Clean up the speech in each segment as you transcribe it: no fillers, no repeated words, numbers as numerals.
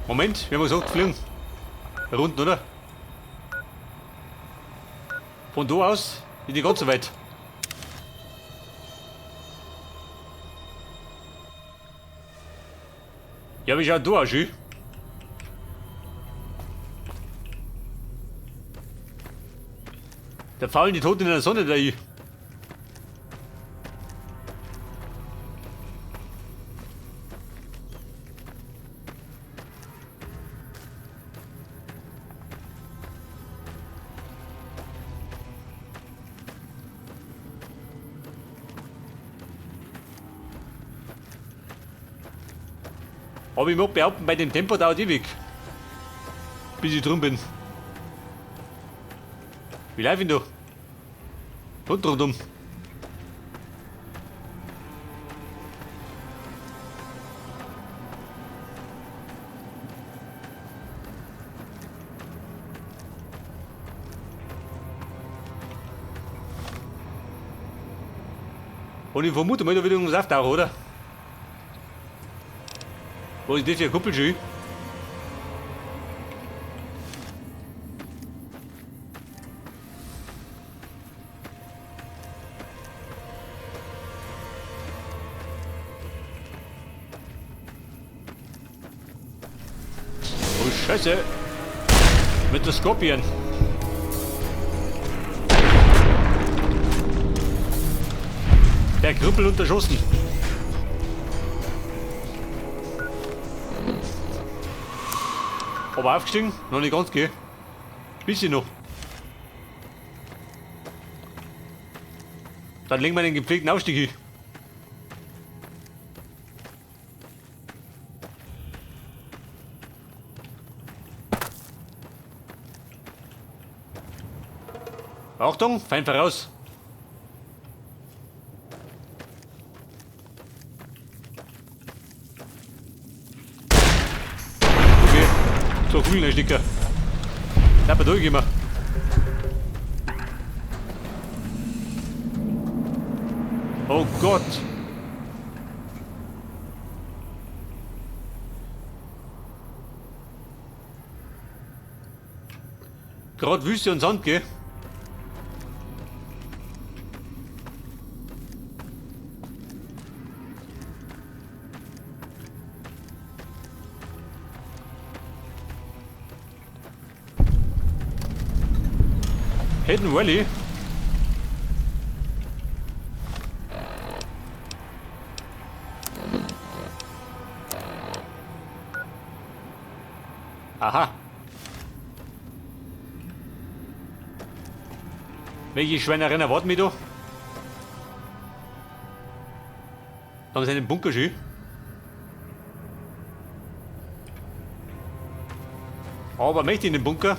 Moment, wir haben gesagt, fliegen. Runden, oder? Von da aus ist nicht ganz so weit. Ja, wie schaut da aus, schön? Da faulen die Toten in der Sonne da. Aber ich mag behaupten, bei dem Tempo dauert ewig, bis ich drin bin. Wie lief ich da? Rund rundum. Und ich vermute mal, da wird irgendwas auftauchen, oder? Was ist das für ein Kuppelschuh? Oh Scheiße! Mit der Skorpion! Der Krüppel unterschossen. Aber aufgestiegen? Noch nicht ganz, gell? Bisschen noch. Dann legen wir den gepflegten Aufstieg hin. Achtung, fein voraus. Okay, so Kugeln einstecken. Da durch immer. Oh Gott. Gerade Wüste und Sand, gell? Hidden Valley. Aha. Welche Schweinereien erwarten mich da? Da haben sie einen Bunker schön. Aber möchte ich in den Bunker?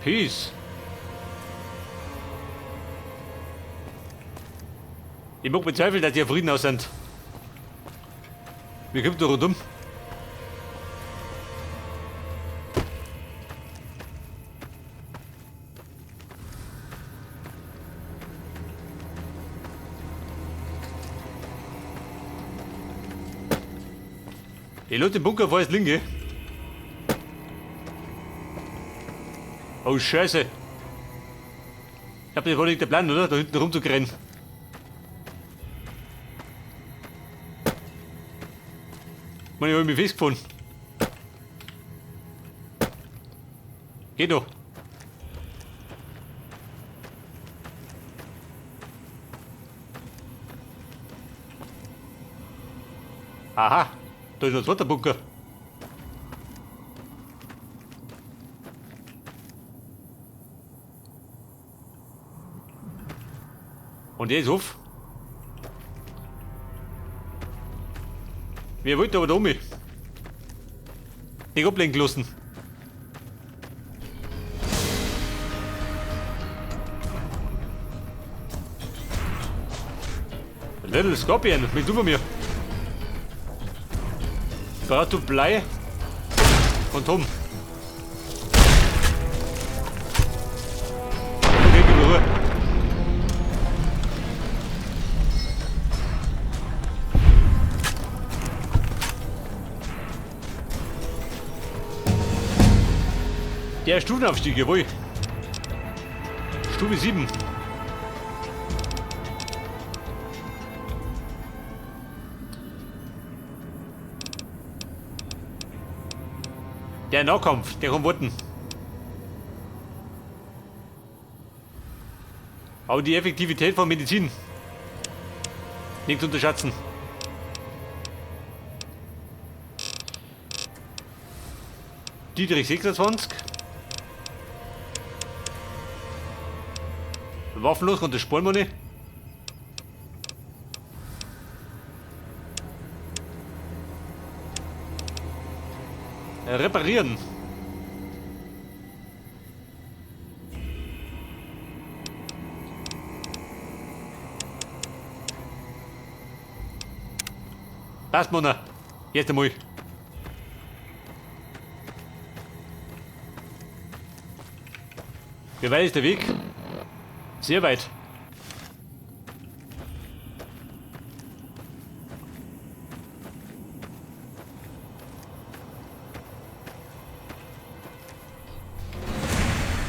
Peace. Ich mag bezweifeln, dass die auf Frieden aus sind. Wie kommt da rundum? Ich lasse den Bunker vorerst liegen, gell? Oh Scheiße. Ich hab das wohl nicht der Plan, oder? Da hinten rumzurennen. Ich meine, ich hab mich festgefunden. Geht doch. Aha, da ist noch ein zweiter Bunker. Und der ist auf. Wer wollte aber da um mich? Nicht ablenken lassen. Little Scorpion, was willst du von mir? Brauchst du Blei? Und Tom. Okay, gib mir Ruhe. Der Stufenaufstieg, jawohl. Stufe 7. Der Nahkampf, der kommt warten. Aber die Effektivität von Medizin nicht zu unterschätzen. Dietrich 26. Waffenlos kommt das sparen wir nicht. Reparieren. Passt, Mona. Jetzt einmal. Wie weit ist der Weg? Sehr weit.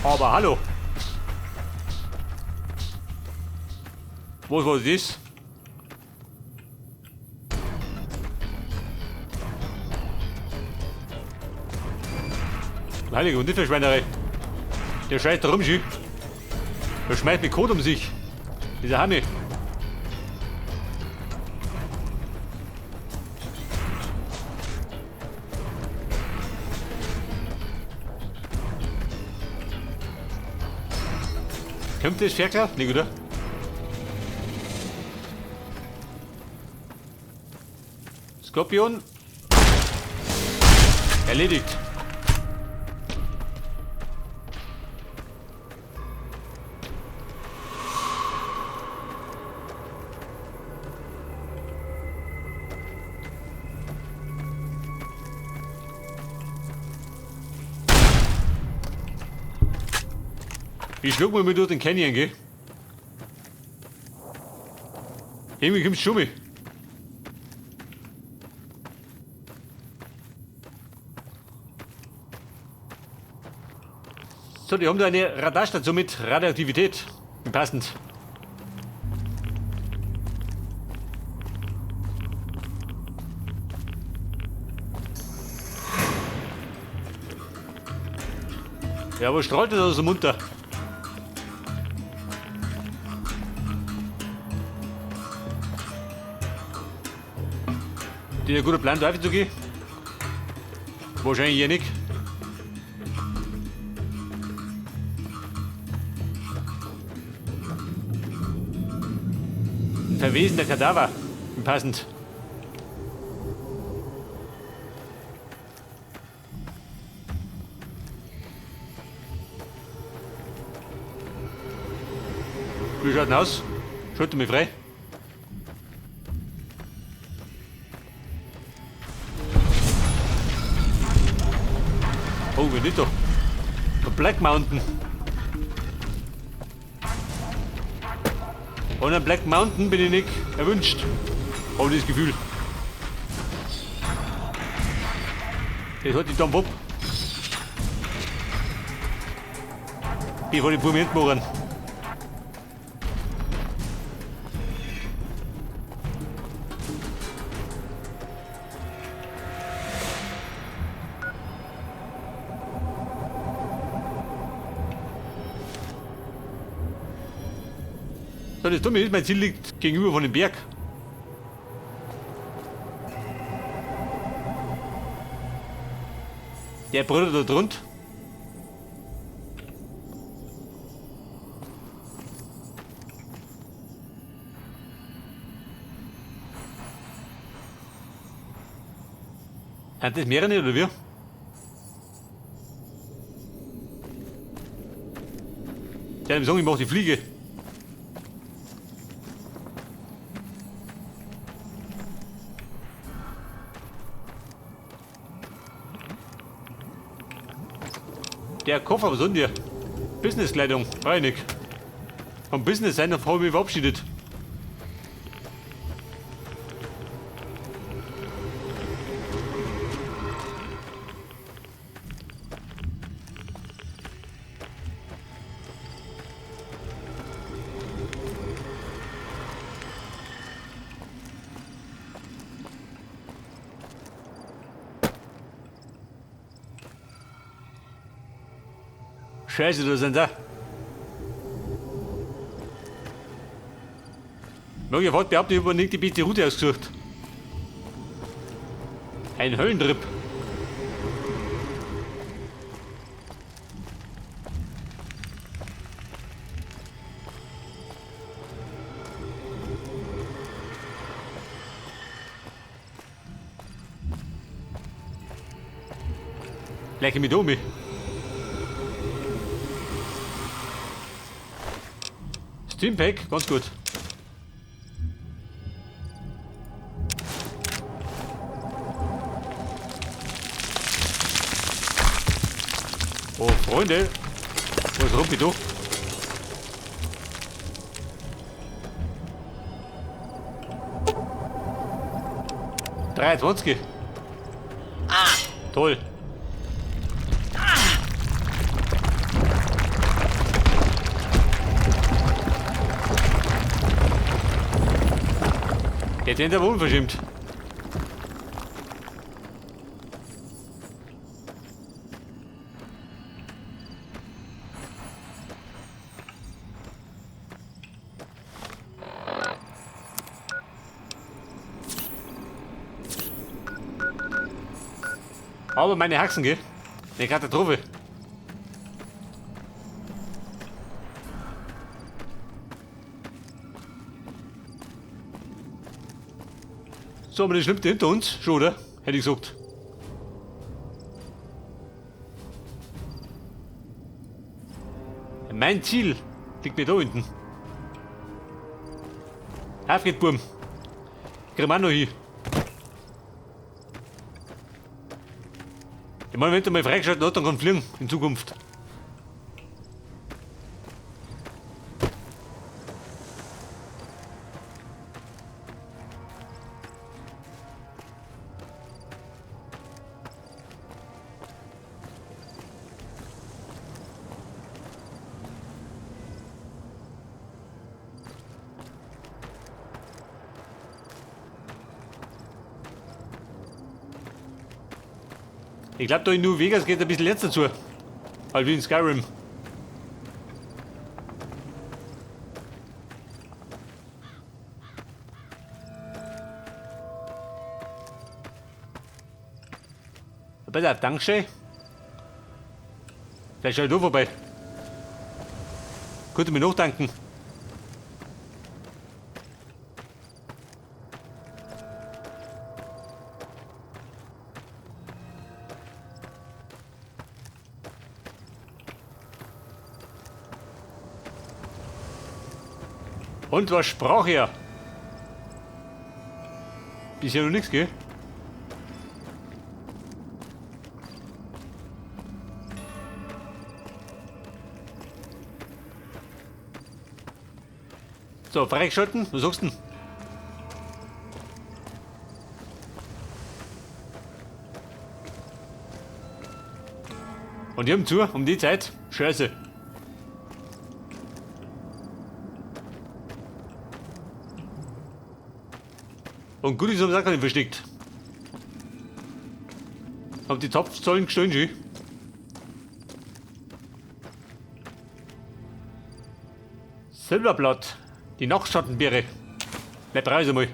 Aber hallo. Was war das? Heilige und nicht für Schweinerei. Der scheißt da rum, schü. Der schmeißt mit Kot um sich. Dieser Hanni. Kommt das Ferkel? Nicht, oder? Skorpion. Erledigt. Ich schlug mal mit durch den Canyon, gell? Irgendwie kommt's schon mit. So, die haben da eine Radarstation mit Radioaktivität. Passend. Ja, wo strahlt das aus dem Munter? Die ein guter Plan, da zu gehen? Wahrscheinlich eher nicht. Ein verwesener Kadaver. Passend. Wie schaut denn aus? Schaut mich frei. Oh, wie nicht doch. Der Black Mountain. Und am Black Mountain bin ich nicht erwünscht. Habe ich das Gefühl. Das hat die Dampf ab. Die von den Pumenten machen. So, das Dumme ist, mein Ziel liegt gegenüber von dem Berg. Der brüllt da drunter. Sind das mehrere oder wie? Der hat ihm gesagt, ich mach die Fliege. Der Koffer, was ist denn der? Businesskleidung, brauch ich nicht. Vom Business sein, habe ich mich verabschiedet. Scheiße, da sind da. Mag ich fast behaupten, ich habe nicht die beste Route ausgesucht. Ein Höllentrip. Gleich mit um. Stimpack, ganz gut. Oh, Freunde. Was rumpi du? 23. Ah. Toll. Jetzt sind aber unverschämt. Aber meine Haxen, gell? Eine Katastrophe. So, aber das Schlimmste hinter uns, schon, oder? Hätte ich gesagt. Mein Ziel liegt mir da hinten. Auf geht's, Burm. Kriegen wir auch noch hin. Ich meine, wenn du mal freigeschaltet hat, dann kann fliegen in Zukunft. Ich glaub, da in New Vegas geht ein bisschen jetzt dazu. Halt wie in Skyrim. Pass auf, Dankeschön. Vielleicht schau ich da vorbei. Könnte mir noch danken. Und was sprach er? Bisher noch nichts, gell? So, freigeschalten, was sagst du denn? Und die haben zu, um die Zeit. Scheiße. Und Goodies haben sie auch nicht versteckt. Haben die Zapfzollen gestohlen schon. Silberblatt. Die Nachschattenbeere. Bleib raus einmal.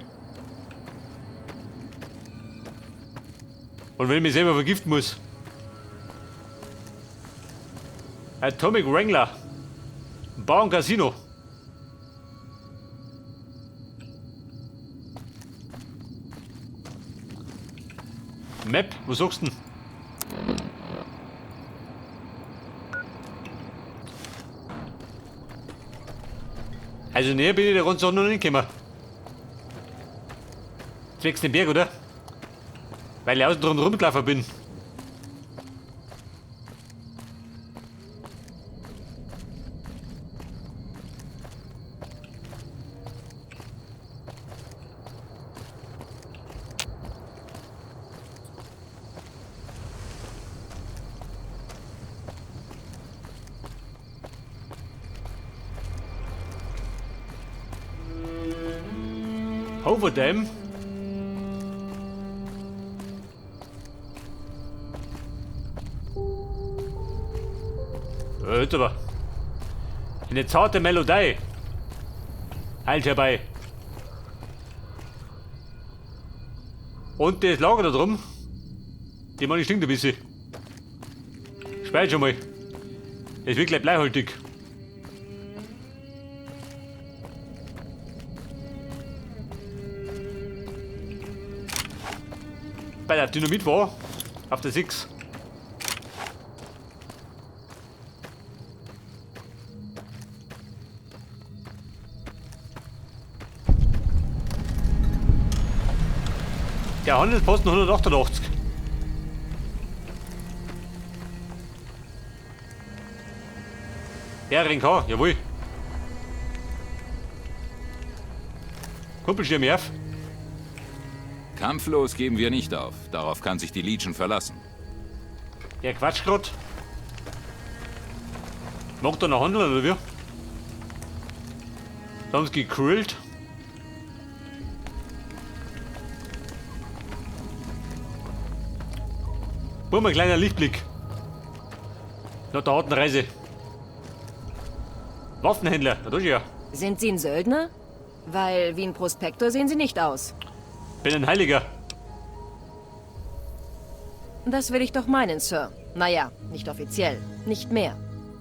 Und wenn ich mich selber vergiften muss. Atomic Wrangler. Bar und Casino. Map, was sagst du denn? Also näher bin ich der ganzen Sache noch nicht gekommen. Zwecks den Berg, oder? Weil ich außen drum rumgelaufen bin. Overdam. Jetzt aber. Eine zarte Melodie. Eilt herbei. Und das Lager da drum, die meine stinkt ein bisschen. Speit schon mal. Das wird gleich bleihaltig. Bei der Dynamit war auf der 6. Der Handelsposten 188. RNK, jawohl. Kumpelschirm auf. Kampflos geben wir nicht auf. Darauf kann sich die Legion verlassen. Der Quatsch grad. Macht da noch Handel oder wie? Da haben sie gegrillt. Bumm, ein kleiner Lichtblick. Nach der harten Reise. Waffenhändler, na das ist ja. Sind Sie ein Söldner? Weil wie ein Prospektor sehen Sie nicht aus. Bin ein Heiliger. Das will ich doch meinen, Sir. Naja, nicht offiziell. Nicht mehr.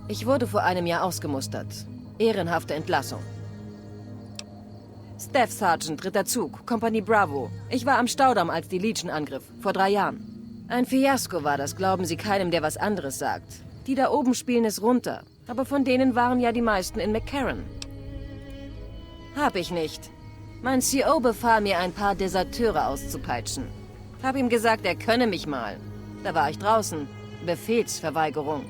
Ich wurde vor einem Jahr ausgemustert. Ehrenhafte Entlassung. Staff Sergeant, dritter Zug, Kompanie Bravo. Ich war am Staudamm, als die Legion angriff, vor 3 Jahren. Ein Fiasko war das, glauben Sie keinem, der was anderes sagt. Die da oben spielen es runter. Aber von denen waren ja die meisten in McCarran. Hab ich nicht. Mein CO befahl mir, ein paar Deserteure auszupeitschen. Hab ihm gesagt, er könne mich mal. Da war ich draußen. Befehlsverweigerung.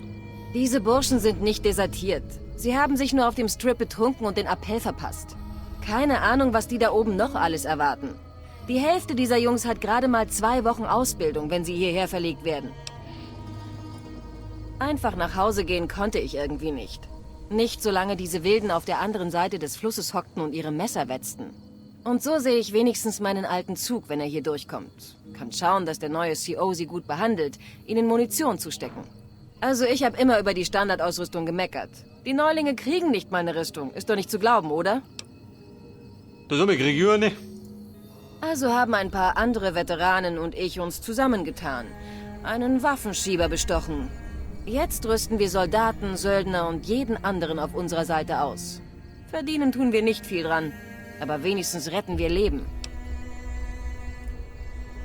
Diese Burschen sind nicht desertiert. Sie haben sich nur auf dem Strip betrunken und den Appell verpasst. Keine Ahnung, was die da oben noch alles erwarten. Die Hälfte dieser Jungs hat gerade mal 2 Wochen Ausbildung, wenn sie hierher verlegt werden. Einfach nach Hause gehen konnte ich irgendwie nicht. Nicht, solange diese Wilden auf der anderen Seite des Flusses hockten und ihre Messer wetzten. Und so sehe ich wenigstens meinen alten Zug, wenn er hier durchkommt. Kann schauen, dass der neue CO sie gut behandelt, ihnen Munition zustecken. Also ich habe immer über die Standardausrüstung gemeckert. Die Neulinge kriegen nicht mal eine Rüstung. Ist doch nicht zu glauben, oder? Das haben wir kriegen ja nicht. Also haben ein paar andere Veteranen und ich uns zusammengetan. Einen Waffenschieber bestochen. Jetzt rüsten wir Soldaten, Söldner und jeden anderen auf unserer Seite aus. Verdienen tun wir nicht viel dran, aber wenigstens retten wir Leben.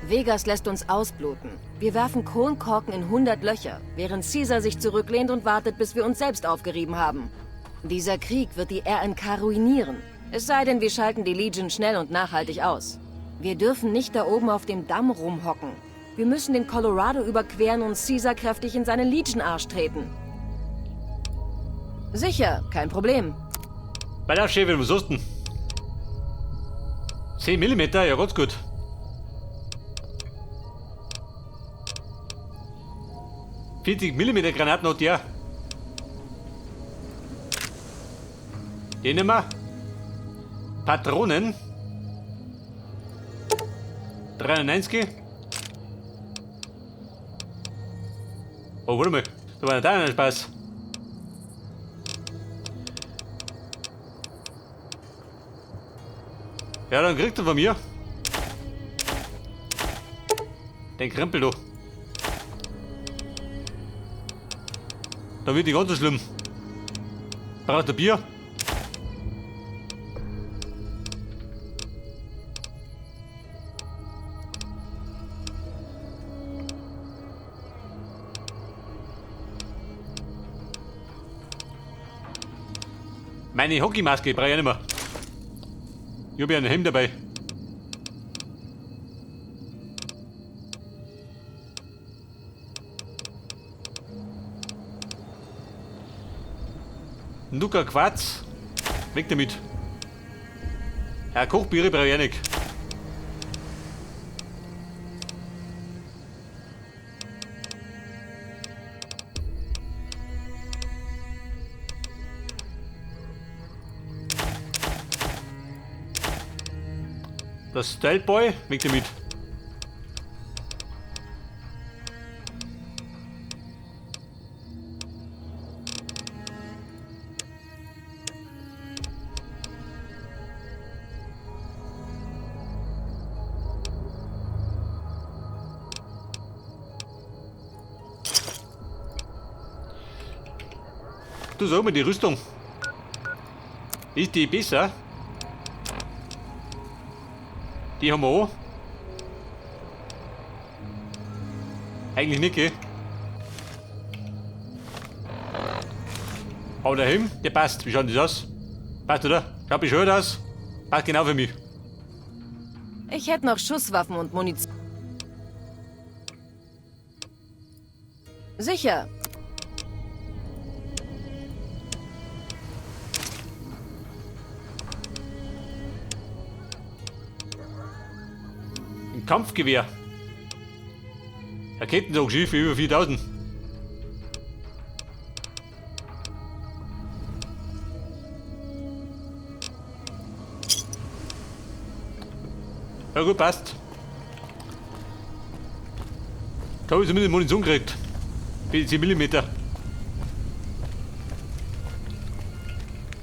Vegas lässt uns ausbluten. Wir werfen Kronkorken in 100 Löcher, während Caesar sich zurücklehnt und wartet, bis wir uns selbst aufgerieben haben. Dieser Krieg wird die RNK ruinieren. Es sei denn, wir schalten die Legion schnell und nachhaltig aus. Wir dürfen nicht da oben auf dem Damm rumhocken. Wir müssen den Colorado überqueren und Caesar kräftig in seinen Legion-Arsch treten. Sicher, kein Problem. Bei der Chefin, was hast du denn? 10 Millimeter, ja ganz gut. 40 Millimeter Granaten hat der. Den nehmen wir. Patronen. 93. Oh, warte mal. Da war ja da ein Spaß. Ja, dann kriegt er von mir den Krempel da. Da wird die ganz so schlimm. Braucht ein Bier? Meine Hockeymaske brauche ich auch nicht mehr. Ich hab ja ein Hemd dabei. Nuka Quarz. Weg damit. Ja, Kochbiere brauche ich auch nicht. Das Style Boy, weg damit. Du sag mal, die Rüstung. Ist die besser? Die haben wir auch. Eigentlich nicht, gell? Aber der Helm, der passt. Wie schaut das aus? Passt, oder? Schaut bescheuert aus. Passt genau für mich. Ich hätte noch Schusswaffen und Munition. Sicher. Ein Kampfgewehr. Raketensaugschiff für über 4000. Ja gut, passt. Da habe ich zumindest Munition gekriegt. 40 mm.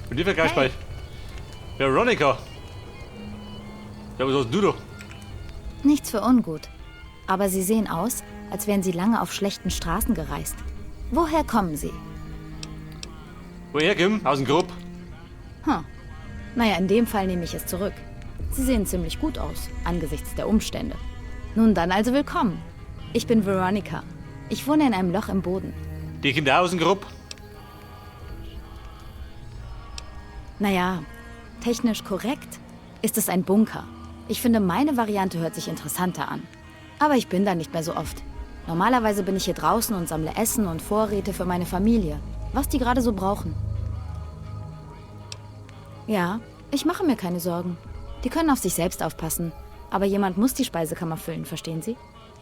Und die vergleichbar. Hey. Veronica. Ja, was hast du da? Nichts für ungut. Aber Sie sehen aus, als wären Sie lange auf schlechten Straßen gereist. Woher kommen Sie? Woher kommen? Aus dem Grub. Hm. Naja, in dem Fall nehme ich es zurück. Sie sehen ziemlich gut aus, angesichts der Umstände. Nun dann also willkommen. Ich bin Veronica. Ich wohne in einem Loch im Boden. Die kommt auch aus dem Grub? Naja, technisch korrekt ist es ein Bunker. Ich finde, meine Variante hört sich interessanter an. Aber ich bin da nicht mehr so oft. Normalerweise bin ich hier draußen und sammle Essen und Vorräte für meine Familie, was die gerade so brauchen. Ja, ich mache mir keine Sorgen. Die können auf sich selbst aufpassen. Aber jemand muss die Speisekammer füllen, verstehen Sie?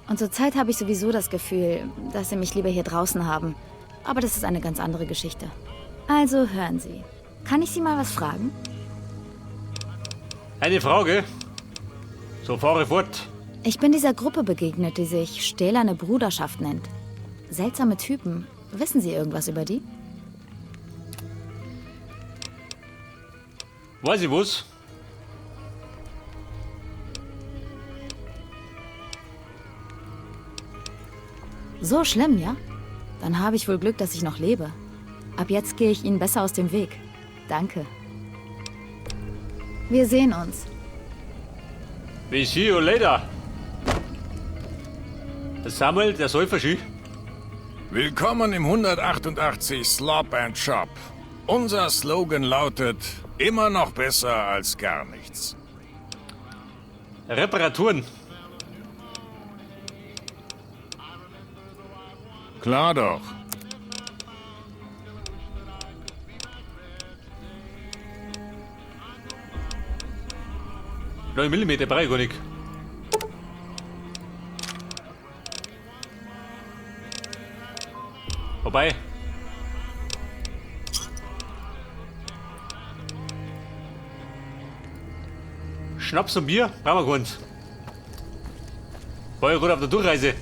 Und zurzeit habe ich sowieso das Gefühl, dass sie mich lieber hier draußen haben. Aber das ist eine ganz andere Geschichte. Also hören Sie. Kann ich Sie mal was fragen? Eine Frage? So fahre fort. Ich bin dieser Gruppe begegnet, die sich Stählerne Bruderschaft nennt. Seltsame Typen. Wissen Sie irgendwas über die? Weiß ich was? So schlimm, ja? Dann habe ich wohl Glück, dass ich noch lebe. Ab jetzt gehe ich Ihnen besser aus dem Weg. Danke. Wir sehen uns. We see you later. Der Samuel, der Säuferschi. Willkommen im 188 Slop and Shop. Unser Slogan lautet, immer noch besser als gar nichts. Reparaturen. Klar doch. 9 mm brauche ich gar nicht. Vorbei. Schnaps und Bier brauchen wir keins. War ja gerade auf der Durchreise.